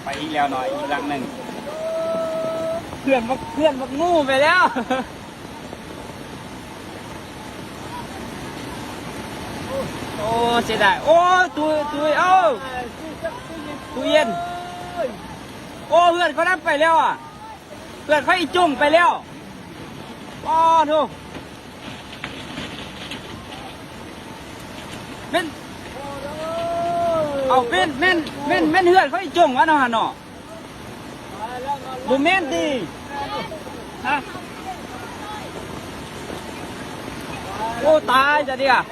ໄປອີກແລ້ວເນາະ ອີກຫຼັງໜຶ່ງ. ເພື່ອນບັກ ເພື່ອນບັກງູໄປແລ້ວ. ໂອ້ ເສຍດາຍ. ໂອ້ ຕຸ້ຍ ຕຸ້ຍ ເອົ້າ ຕູ້ເຢັນ. ໂອ້ ເຮືອນເຂົານັ້ນໄປແລ້ວອະ. ເພື່ອນຂ້ອຍອີຈົງໄປແລ້ວ. ປາໂທ ແມ່ນ ເອົາ ແມ່ນ ແມ່ນ ແມ່ນ ແມ່ນເຮືອນຂ້ອຍອີຈົງວະເນາະຫັ້ນເນາະ. ບໍ່ແມ່ນຕິ? ຮະ? ໂອ້ ຕາຍຊະເດ.